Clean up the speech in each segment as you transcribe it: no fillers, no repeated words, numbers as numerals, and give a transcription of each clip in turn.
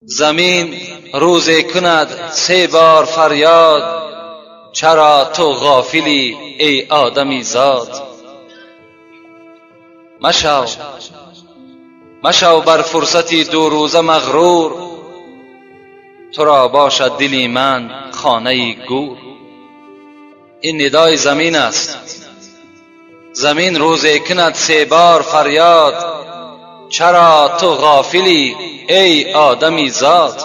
زمین روزی کند سه بار فریاد، چرا تو غافلی ای آدمی زاد. مشو مشو بر فرصتی دو روزه مغرور، تو را باشد دلی من خانه گور. این ندای زمین است. زمین روزی کند سه بار فریاد، چرا تو غافلی ای آدمی زاد.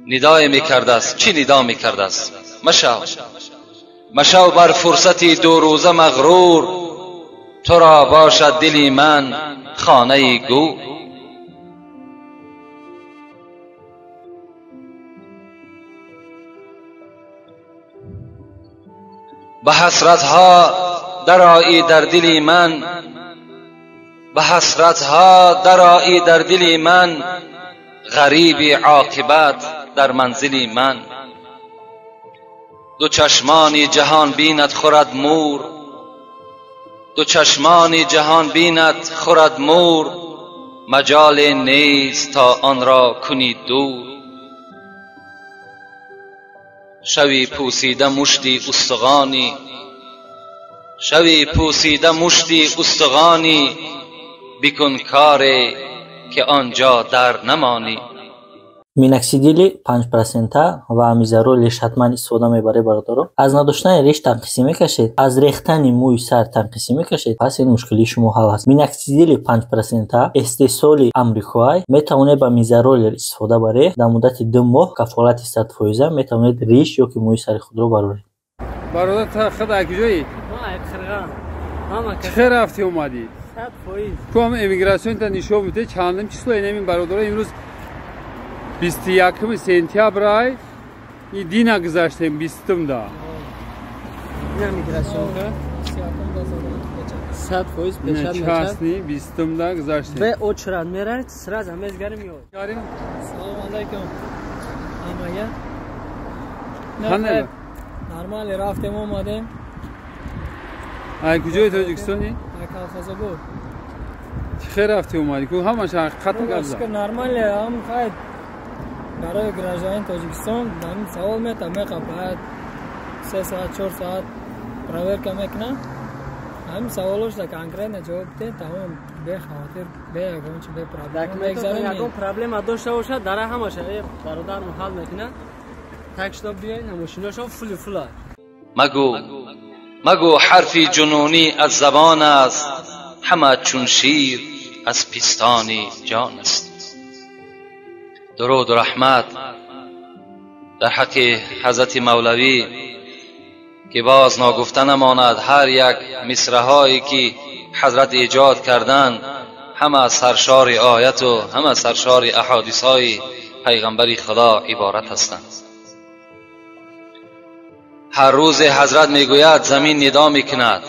ندای میکرده است. چی ندا میکرده است؟ مشو مشو بر فرصتی دو روزه مغرور، تو را باشد دلی من خانه گور. به حسرتها درآیی در دلی من، به حسرتها درآیی در دلی من، غریبی عاقبت در منزلی من. دو چشمانی جهان بیند خورد مور، دو چشمانی جهان بیند خورد مور، مجال نیست تا آن را کنی دور. شوی پوسیده مشتی استغانی، شوی پوسیده مشتی استغانی، بکن کاری که آنجا در نمانی. Миноксидили 5% ва Мизарол риш ҳатман истифода мебаред бародаро. Аз надоштани риш танқисӣ мекашед, аз рехтани мӯи сар танқисӣ мекашед, пас ин мушкилии шумо ҳал аст. Миноксидили 5% истеҳсоли амрикоай, метавонед ба Мизарол истифода баред. Дар муддати 2 моҳ кафолати 100% метавонед риш ё ки мӯи сари худро бароред. Бародар, та худ аз куҷоӣ? Чӣ рафтӣ омадӣ? 100%. Ку ҳам эмигратсионта нишон медиҳед, чандум число инамин бародаро имрӯз 21 сентябр ай, и дина гузаштем 20-да. Ина мигратсионка 100% печат мешавад. Частный 20-да гузаштем. Бе очрат меравед, сразу мезгарим меояд. Карим. Салом алайкум. Ҳамага. Қандай? Нормали рафтем омадем. Ай куҷои Тоҷикистони? Ай Колхозобод. Чӣ хел рафтӣ омадӣ? Ку ҳамаш ҳақиқатро гап зад. Нормали ҳам хай барои гражданин Тоҷикистон ҳамин савол метам меқаб бояд 3 соат 4 соат проверка мекунам. Ҳамин саволошда конкретно ҷавоб бидем, тамом, бехавотир, бе ягон чи, бе проблема мегзарем. Ягон проблема дошта бошад, дара ҳамаша бародар ҳал мекунад. Так что биёед, мошиношон фули фула. مگو مگو حرفی جنونی از زبان است، همه چون شیر از پستان جان است. درود و رحمت در حق حضرت مولوی که باز ناگفته نماند، هر یک مصرعهایی که حضرت ایجاد کردند همه سرشار آیت و همه سرشار احادیث های پیغمبر خدا عبارت هستند. هر روز حضرت میگوید زمین ندا میکند،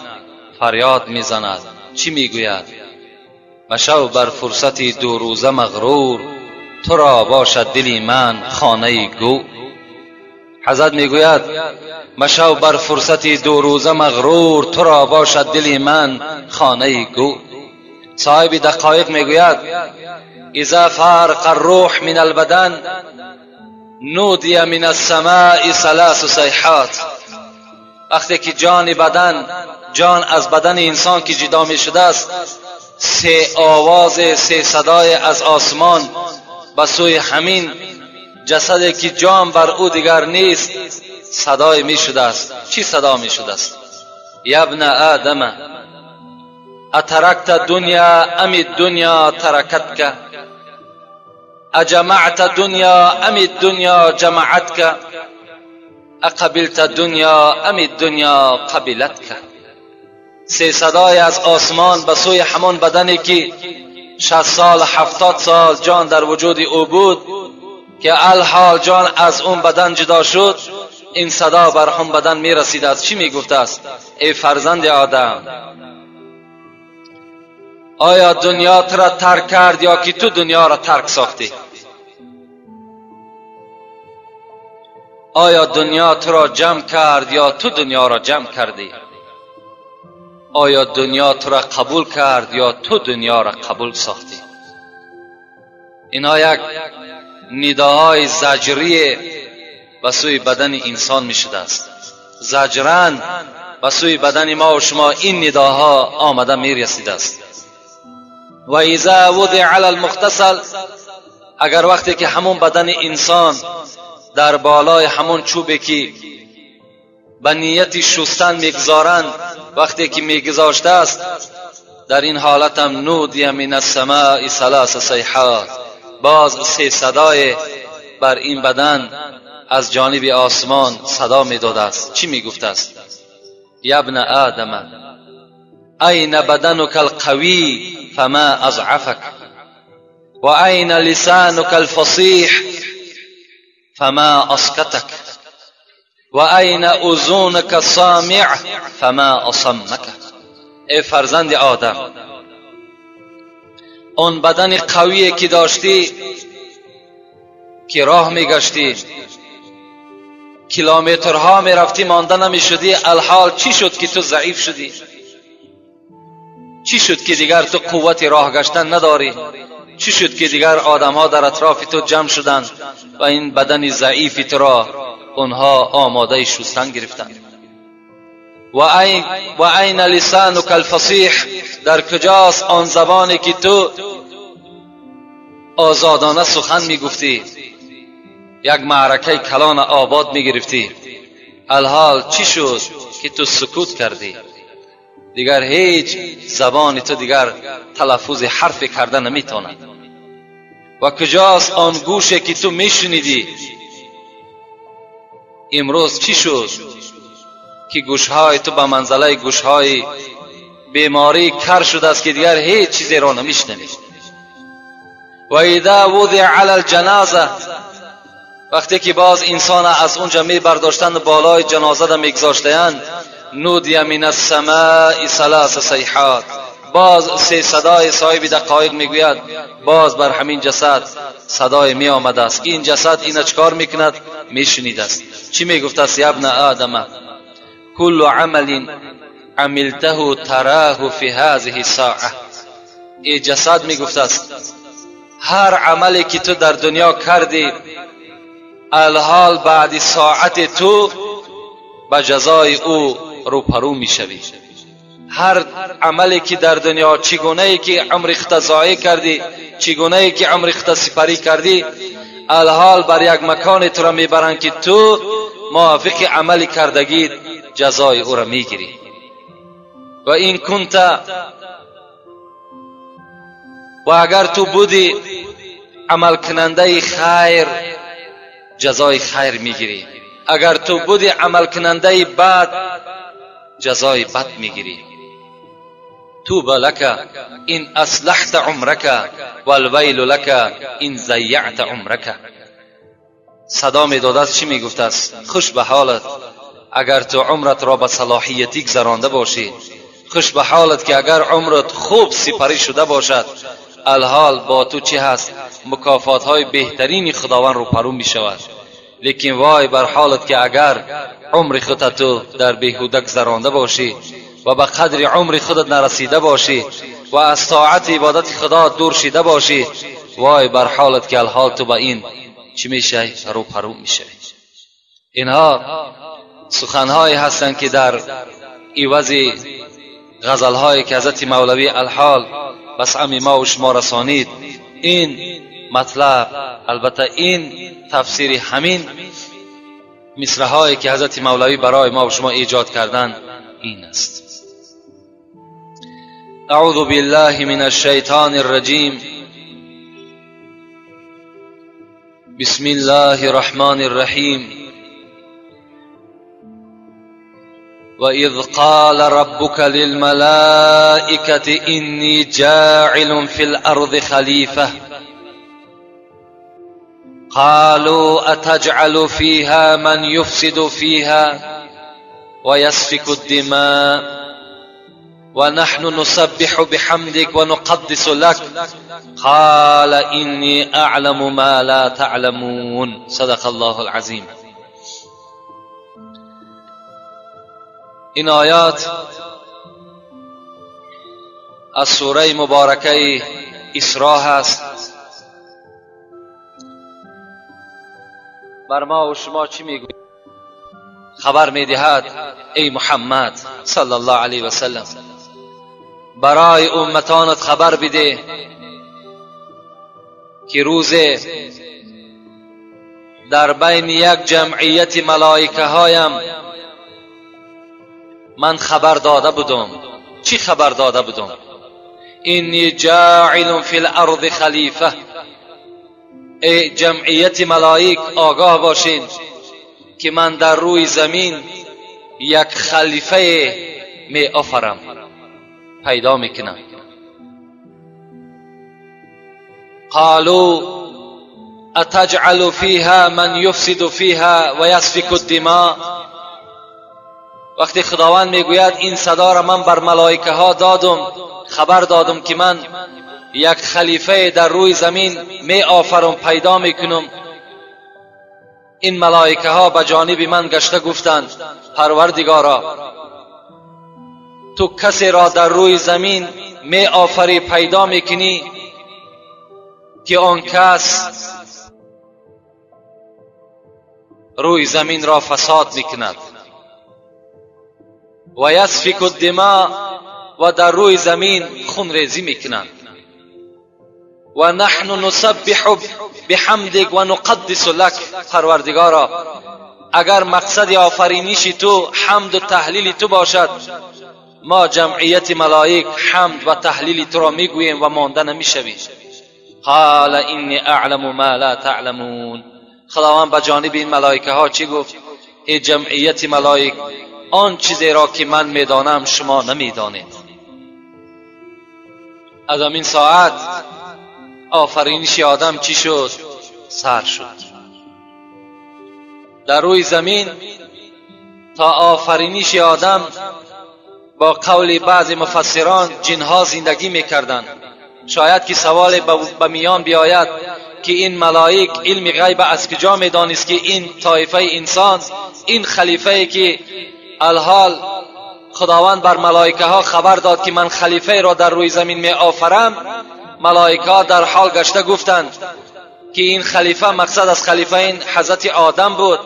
فریاد میزند. چی میگوید؟ مشو بر فرصتی دو روزه مغرور، تو را باشد دلی من خانه گو. حضرت میگوید مشو بر فرصتی دو روزه مغرور، تو را باشد دلی من خانه گو. صاحب دقایق میگوید اذا فارق الروح من البدن نودی من السماء ثلاث صیحات. وقتی که جان بدن، جان از بدن انسان که جدا می شده است، سه آواز، سه صدای از آسمان به سوی همین جسدی که جان بر او دیگر نیست صدای می شده است. چی صدا می شده است؟ یا ابن آدم اترکت دنیا ام الدنیا ترکتک، اجمعت دنیا ام الدنیا جمعتک، اقبلت دنیا ام الدنیا قبلتک. سه صدای از آسمان به سوی همان بدنی که 60 سال 70 سال جان در وجود او بود که الحال جان از اون بدن جدا شد، این صدا بر هم بدن می رسید است. چی می گفته است؟ ای فرزند آدم، آیا دنیا تو را ترک کرد یا که تو دنیا را ترک ساختی؟ آیا دنیا تو را جمع کرد یا تو دنیا را جمع کردی؟ آیا دنیا تو را قبول کرد یا تو دنیا را قبول ساختی؟ اینها یک نداهای زجری به سوی بدن انسان می شده است. زجران به سوی بدن ما و شما این نداها آمده می رسیده است. و اذا وضع علی المغتسل، اگر وقتی که همون بدن انسان در بالای همون چوبی که به نیت شستن میگذارند، وقتی که میگذاشته است، در این حالت هم نودی من السماء ثلاث صیحات، باز سه صدای بر این بدن از جانب آسمان صدا میداده است. چی میگفته است؟ یا ابن آدم این بدنک القوی فما اضعفک و این لسانک الفصیح فما اسکتک و این اذنک السامع فما اصمک. ای فرزند آدم، اون بدن قویه که داشتی، که راه میگشتی، کیلومترها میرفتی، مانده نمیشدی، الحال چی شد که تو ضعیف شدی؟ چی شد که دیگر تو قوت راه گشتن نداری؟ چی شد که دیگر آدمها در اطراف تو جمع شدند و این بدن ضعیف تو را اونها آماده شستن گرفتند؟ و این لسانک الفصیح، در کجاست آن زبانی که تو آزادانه سخن میگفتی، یک معرکه کلان آباد میگرفتی، الحال چی شد که تو سکوت کردی؟ دیگر هیچ زبان تو دیگر تلفظ حرف کرده نمیتواند. و کجاست آن گوشه که تو میشنیدی؟ امروز چی شد که گوشهای تو به منزله گوشهای بیماری کر شده است که دیگر هیچ چیزی را نمیشنوی؟ و اذا وضع علی الجنازه، وقتی که باز انسان از اونجا می برداشتند بالای جنازه را میگذاشتند، نودی من السماء ثلاث صیحات، باز سه صدای صاحب دقایق میگوید، باز بر همین جسد صدای می آمده است. این جسد اینا چکار میکند؟ میشنید است. چی میگفت است؟ یا ابن آدم کل عمل عملته تراه فی هذه الساعه. ای جسد میگفت است هر عملی که تو در دنیا کردی، الحال بعد ساعت تو به جزای او روپرو میشوی. هر عملی که در دنیا چگونه ای که عمر خود ضایع کردی، چگونه ای که عمر خود سپری کردی، الحال بر یک مکان تو را میبرند که تو موافق عمل کردگی جزای او را میگیری. و این کنت، و اگر تو بودی عمل کننده خیر، جزای خیر میگیری. اگر تو بودی عمل کننده بد، جزای بد میگیری. توبى لك إن أصلحت عمرك والویل لك إن ضیعت عمرك. صدا میداد است، چی میگفت است؟ خوش به حالت اگر تو عمرت را به صلاحیتی گذرانده باشی، خوش به حالت که اگر عمرت خوب سپری شده باشد، الحال با تو چی هست؟ مکافات های بهترین خداوند رو پرو می شود. لیکن وای بر حالت که اگر عمر خودت تو در بیهوده گذرانده باشی و به قدر عمر خودت نرسیده باشی و از طاعت عبادت خدا دور شده باشی، وای بر حالت که الحال تو به این چی میشه؟ رو پرو میشه. اینها سخنهایی هستند که در عوض غزلهایی که حضرت مولوی الحال به سمع ما و شما رسانید، این مطلب البته این تفسیر همین مصرع‌هایی که حضرت مولوی برای ما و شما ایجاد کردند این است. اعوذ بالله من الشیطان الرجیم. بسم الله الرحمن الرحیم. وإذ قال ربك للملائكة إني جاعل في الأرض خليفة قالوا أتجعل فيها من يفسد فيها ويسفك الدماء ونحن نسبح بحمدك ونقدس لك قال إني أعلم ما لا تعلمون. صدق الله العظيم. این آیات از سوره مبارکه اسراء هست. بر ما و شما چی میگوید؟ خبر میدهد ای محمد صلی الله علیه و سلم، برای امتانت خبر بده که روز در بین یک جمعیت ملائکه هایم من خبر داده بودم. چی خبر داده بودم؟ انی جاعل فی الارض خلیفه. ای جمعیت ملائک آگاه باشین که من در روی زمین یک خلیفه می آفرم، پیدا میکنم. قالوا اتجعل فیها من یفسد فیها و یسفک الدماء. وقتی خداوند میگوید این صدا را من بر ملائکه ها دادم، خبر دادم که من یک خلیفه در روی زمین می آفرم، پیدا میکنم، این ملائکه ها به جانب من گشته گفتند پروردگارا، تو کسی را در روی زمین می آفری، پیدا میکنی که آن کس روی زمین را فساد میکند و یسفک الدماء، و در روی زمین خون ریزی میکنند، و نحن نسبح بحمدک و نقدس لک. پروردگارا، اگر مقصد آفرینش تو حمد و تحلیل تو باشد، ما جمعیت ملائک حمد و تحلیل تو را میگوییم و مانده نمیشویم. قال انی اعلم ما لا تعلمون. خداوند به جانب این ملائکه ها چی گفت؟ ای جمعیت ملائک، آن چیزی را که من میدانم شما نمیدانید. از همین ساعت آفرینش آدم چی شد؟ سر شد. در روی زمین تا آفرینش آدم با قول بعض مفسران جنها زندگی میکردند. شاید که سوال به میان بیاید که این ملائک علم غیب از کجا میدانست که این طایفه انسان، این خلیفه که الحال خداوند بر ملائکه ها خبر داد که من خلیفه را در روی زمین می آفرم، ملائکه ها در حال گشته گفتند که این خلیفه، مقصد از خلیفه این حضرت آدم بود.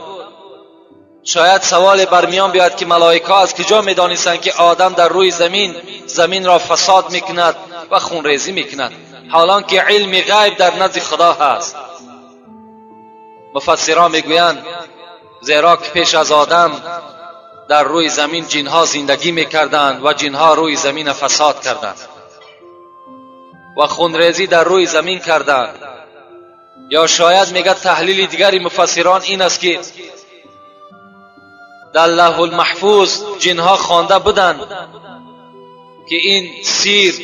شاید سوال برمیان بیاد که ملائکه ها از کجا میدانستند که آدم در روی زمین، زمین را فساد میکند و خونریزی میکند، حالان که علم غیب در نزد خدا هست. مفسران میگویند زیرا که پیش از آدم در روی زمین جنها زندگی میکردند و جنها روی زمین فساد کردند و خونریزی در روی زمین کردند. یا شاید میگه تحلیل دیگری مفسران این است که در لوح المحفوظ جنها خوانده بودند که این سیر،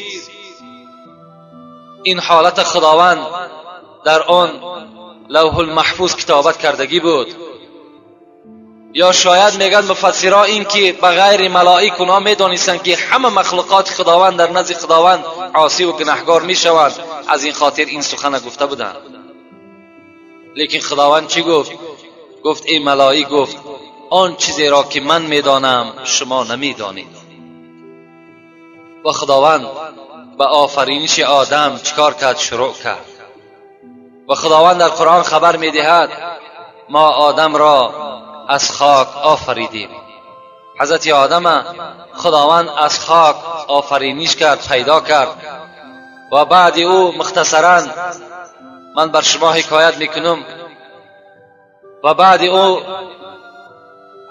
این حالت خداوند در آن لوح المحفوظ کتابت کردگی بود. یا شاید میگن مفسران این که به غیر ملائک اونا میدانستند که همه مخلوقات خداوند در نزد خداوند عاصی و گناهگار میشوند، از این خاطر این سخن گفته بودند. لیکن خداوند چی گفت؟ گفت ای ملائک، گفت آن چیزی را که من میدانم شما نمیدانید. و خداوند به آفرینش آدم چیکار کرد؟ شروع کرد. و خداوند در قرآن خبر میدهد ما آدم را از خاک آفریدیم. حضرت آدم خداوند از خاک آفرینش کرد، پیدا کرد. و بعد او مختصرا من بر شما حکایت میکنم، و بعد او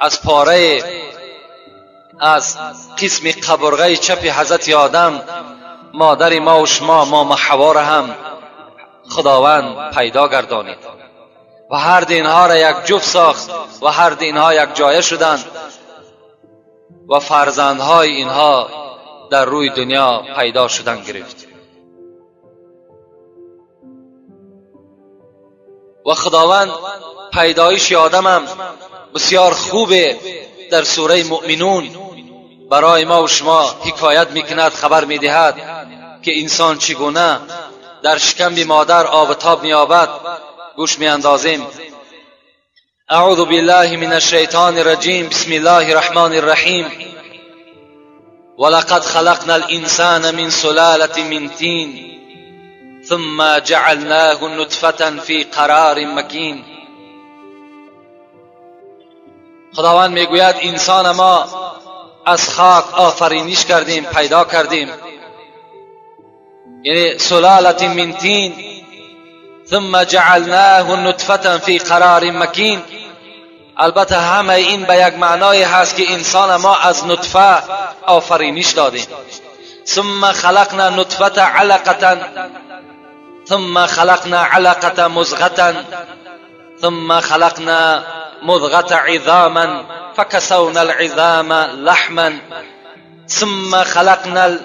از پاره از قسم قبرغه چپ حضرت آدم مادر ما و شما، ما حوا را هم خداوند پیدا گردانید و هر دو اینها را یک جفت ساخت و هر دو اینها یک جایه شدند و فرزندهای اینها در روی دنیا پیدا شدن گرفت. و خداوند پیدایش آدم هم بسیار خوبه در سوره مؤمنون برای ما و شما حکایت میکند، خبر میدهد که انسان چگونه در شکم مادر آب و تاب مییابد. گوش میاندازیم. اعوذ بالله من الشیطان الرجیم، بسم الله الرحمن الرحیم. ولقد خلقنا الانسان من سلالة من طین ثم جعلناه نطفة في قرار مكين خداوند میگوید انسان ما از خاک آفرینش کردیم، پیدا کردیم، یعنی سلالت من طین ثم جعلناه نطفة فی قرار مکین. البته همه این به یک معنای هست که انسان ما از نطفه آفرینش دادیم. ثم خلقنا نطفة علقة ثم خلقنا علقة مضغة ثم خلقنا مضغة عظاما فكسونا العظام لحما ثم خلقنا.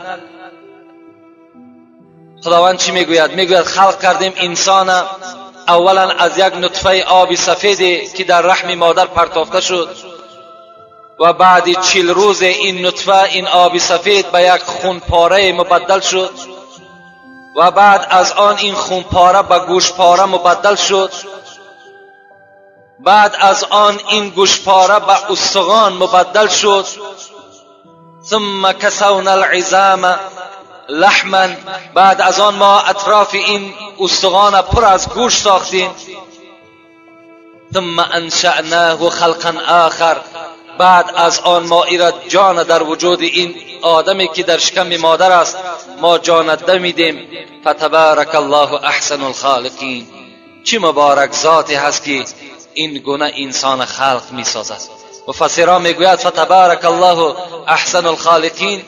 خداوند چی میگوید؟ میگوید خلق کردیم انسان اولا از یک نطفه آب سفیدی که در رحم مادر پرتافته شد و بعد 40 روز این نطفه، این آب سفید به یک خون پاره مبدل شد و بعد از آن این خون پاره به گوش پاره مبدل شد، بعد از آن این گوش پاره به استخوان مبدل شد. ثم کسونا العظام لحما، بعد از آن ما اطراف این استخوان پر از گوش ساختیم. ثم انشأناه خلقا آخر، بعد از آن ما ایرا جان در وجود این آدمی که در شکم مادر است ما جان دمیدیم. فتبارک الله احسن الخالقین. چه مبارک ذاتی هست که این گونه انسان خلق می سازد. مفسران میگوید فتبارک الله احسن الخالقین،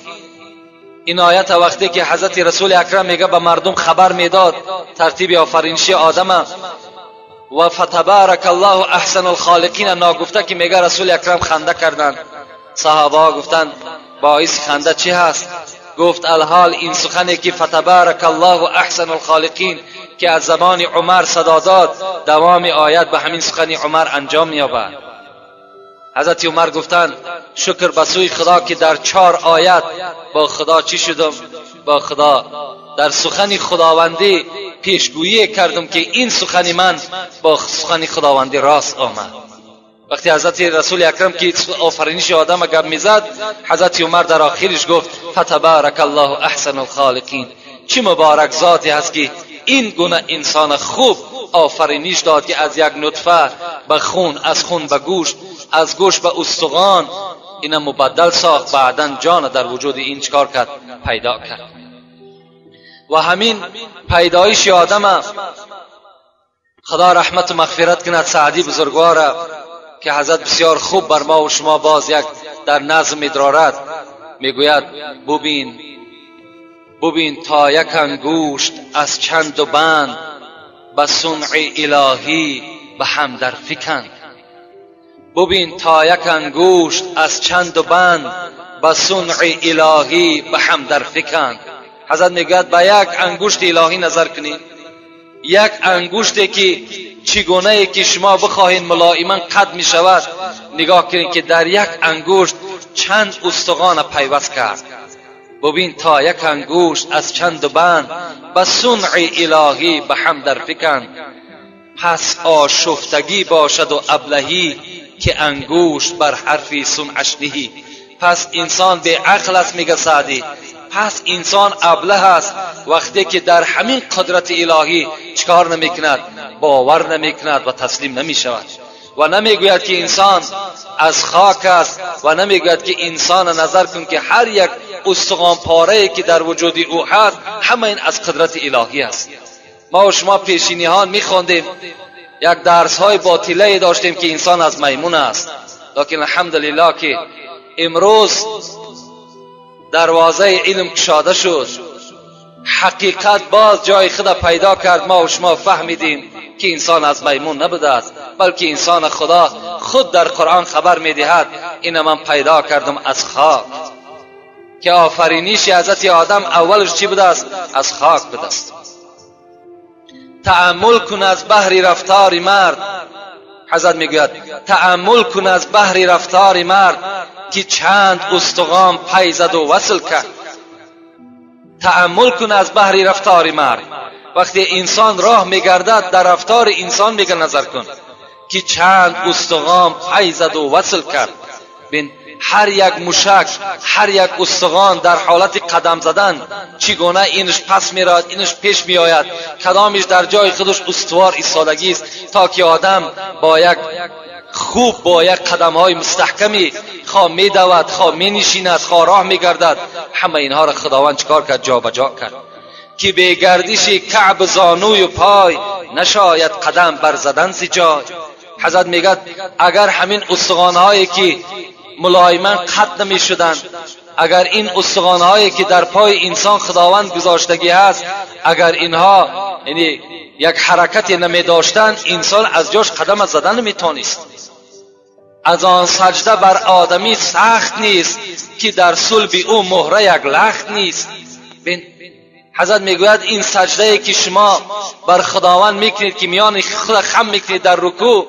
این آیت وقتی که حضرت رسول اکرم میگه به مردم خبر میداد ترتیب آفرینشی آدم و فتبارک الله احسن الخالقین ناگفته که میگه رسول اکرم خنده کردند. صحابه گفتند باعث خنده چی هست؟ گفت الحال این سخنی که فتبارک الله احسن الخالقین که از زبان عمر صدا داد، دوام آیت به همین سخن عمر انجام مییابد. حضرت عمر گفتند شکر به سوی خدا که در 4 آیت با خدا چی شدم؟ با خدا در سخن خداوندی پیشگویی کردم که این سخن من با سخن خداوندی راست آمد. وقتی حضرت رسول اکرم که آفرینش آدم گپ میزد، حضرت عمر در آخرش گفت فتبارک الله احسن الخالقین. چه مبارک ذاتی هست که این گونه انسان خوب آفرینش داد که از یک نطفه به خون، از خون به گوشت، از گوشت به استخوان اینا مبدل ساخت، بعدا جان در وجود این چکار کرد؟ پیدا کرد. و همین پیدایش آدم خدا رحمت و مغفرت کند سعدی بزرگوار که حضرت بسیار خوب بر ما و شما باز یک در نظم میدرارد. میگوید ببین تا یک انگشت از چند و بند به صنع الهی به هم در فکند. ببین تا یک انگشت از چند و بند به صنع الهی به هم در فکند. حضرت میگوید به یک انگشت الهی نظر کنید، یک انگشتی که چگونه که شما بخواهید ملایما قد می شود، نگاه کنید که در یک انگشت چند استخوان پیوست کرد. ببین تا یک انگشت از چند بند به صنع الهی به هم در فکند. پس آشفتگی باشد و ابلهی که انگشت بر حرفی صنعش نهی. پس انسان به عقل است میگه سعدی، پس انسان ابله است وقتی که در همین قدرت الهی چکار نمیکند؟ باور نمیکند و تسلیم نمیشود و نمیگوید که انسان از خاک است و نمیگوید که انسان نظر کن که هر یک استخوان پاره که در وجود او هست همه این از قدرت الهی است. ما و شما پیشینیان میخواندیم، یک درس های باطله داشتیم که انسان از میمون است، لیکن الحمدلله که امروز دروازه علم کشاده شد، حقیقت باز جای خود پیدا کرد. ما و شما فهمیدیم که انسان از میمون نبوده است، بلکه انسان خدا خود در قرآن خبر میدهد این من پیدا کردم از خاک، که آفرینش حضرت آدم اولش چی بوده است؟ از خاک بوده است. تأمل کن از بحر رفتار مرد، حضرت میگوید تأمل کن از بحر رفتار مرد که چند استخوان پی زد و وصل کرد. تأمل کن از بحر رفتار مرد، وقتی انسان راه میگردد در رفتار انسان میگه نظر کن که چند استخوان پی زد و وصل کرد. بین هر یک موشک، هر یک استخوان در حالت قدم زدن چگونه اینش پس میراد، اینش پیش میآید، کدامش در جای خودش استوار ایستادگی است، تا که آدم با یک خوب با یک قدم های مستحکمی خواه میدود، خواه مینشیند، خواه راه میگردد، همه اینها را خداوند چکار کرد؟ جابجا کرد. که به گردش کعب زانوی و پای نشاید قدم بر زدن ز جای. حضرت میگد اگر همین استخوان‌هایی که ملایما قد نمیشدند، اگر این استخوان‌هایی که در پای انسان خداوند گذاشتگی هست، اگر اینها یعنی یک حرکتی نمی داشتند، انسان از جاش قدم زدن نمیتونست. از آن سجده بر آدمی سخت نیست که در صلب او مهره یک لخت نیست. بین حضرت میگوید این سجده که شما بر خداوند میکنید که میان خود خم میکنید در رکوع،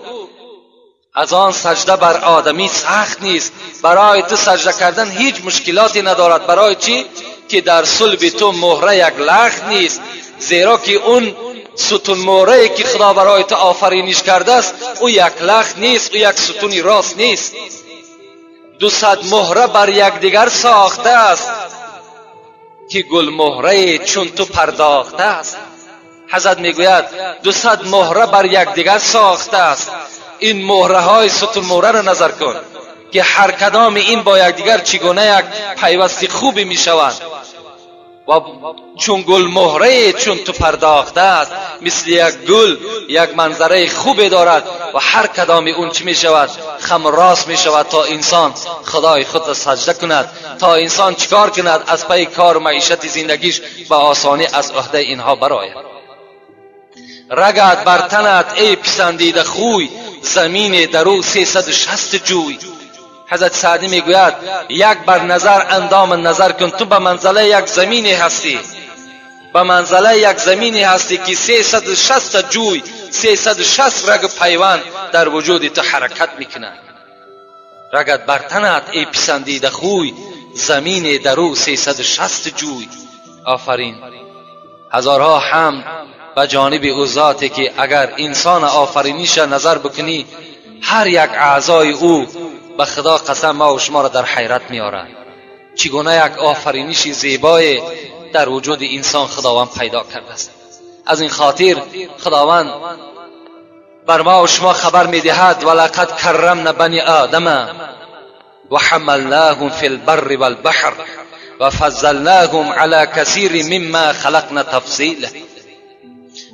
از آن سجده بر آدمی سخت نیست. برای تو سجده کردن هیچ مشکلاتی ندارد. برای چی؟ که در صلب تو مهره یک لخت نیست، زیرا که اون ستون مهره که خدا برای تو آفرینش کرده است او یک لخت نیست، او یک ستونی راست نیست. 200 مهره بر یکدیگر ساخته است که گل مهره چون تو پرداخته است. حضرت میگوید 200 مهره بر یکدیگر ساخته است. این مهره های ستون مهره را نظر کن که هر کدام این با یکدیگر چگونه یک پیوستی خوبی میشوند. و چون گل مهره چون تو پرداخته است، مثل یک گل یک منظره خوبی دارد و هر کدام اون چی می شود؟ خم راست می شود تا انسان خدای خود را سجده کند، تا انسان چیکار کند؟ از پی کار و معیشت زندگیش به آسانی از عهده اینها برآید. رگت بر تنت ای پسندیده خوی، زمین درو 360 جوی. حضرت سعدی میگوید یک بر نظر اندام نظر کن، تو به منزله یک زمینی هستی، به منزله یک زمینی هستی که 360 جوی، 360 رگ پیوند در وجود تو حرکت میکنند. رگت بر تنت ای پسندیده خوی، زمین درو 360 جوی. آفرین. هزارها حمد به جانب او ذاتی که اگر انسان آفرینیش نظر بکنی، هر یک اعضای او به خدا قسم ما و شما را در حیرت میارد. چگونه یک آفرینش زیبای در وجود انسان خداوند پیدا کرده است. از این خاطر خداوند بر ما و شما خبر میدهد ولقد کرمنا بنی آدم و حملناهم فی البر والبحر و فضلناهم علی کثیر مما خلقنا تفضیلا.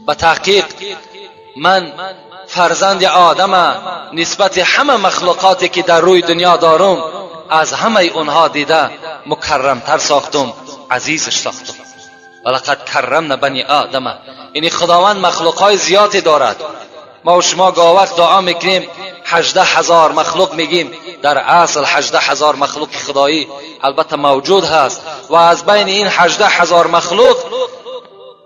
به تحقیق من فرزند آدم نسبت همه مخلوقاتی که در روی دنیا دارم از همه اونها دیده مکرمتر ساختم، عزیزش ساختم. ولقد کرمنا بنی آدم، یعنی خداوند مخلوقهای زیادی دارد. ما و شما گاه وقت دعا میکنیم 18,000 مخلوق میگیم، در اصل 18,000 مخلوق خدایی البته موجود هست و از بین این 18,000 مخلوق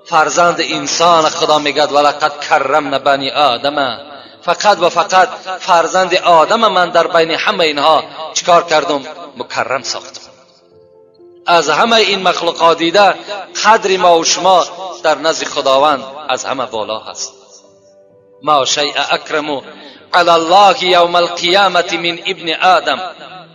فرزند انسان خدا میگد ولقد کرمنا بنی آدم، فقط و فقط فرزند آدم من در بین همه اینها چیکار کردم؟ مکرم ساختم. از همه این مخلوقات دیده قدر ما و شما در نزد خداوند از همه بالا هست. ما شیء اکرم علی الله یوم القیامت من ابن آدم.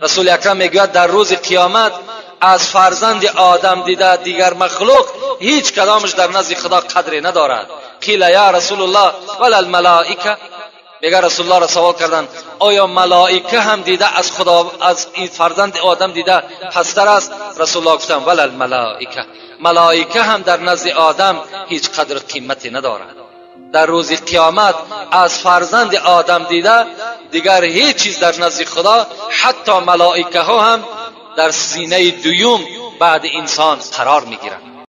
رسول اکرم میگوید در روز قیامت از فرزند آدم دیده دیگر مخلوق هیچ کدامش در نزد خدا قدری ندارد. قیل یا رسول الله ولا الملائکه، میگه رسول الله را سوال کردن آیا ملائکه هم دیده از خدا از این فرزند آدم دیده پستر است؟ رسول الله گفتن ولا الملائکه، ملائکه هم در نزد آدم هیچ قدر قیمتی ندارد. در روز قیامت از فرزند آدم دیده دیگر هیچ چیز در نزد خدا، حتی ملائکه ها هم در سینه دوم بعد انسان قرار میگیرند.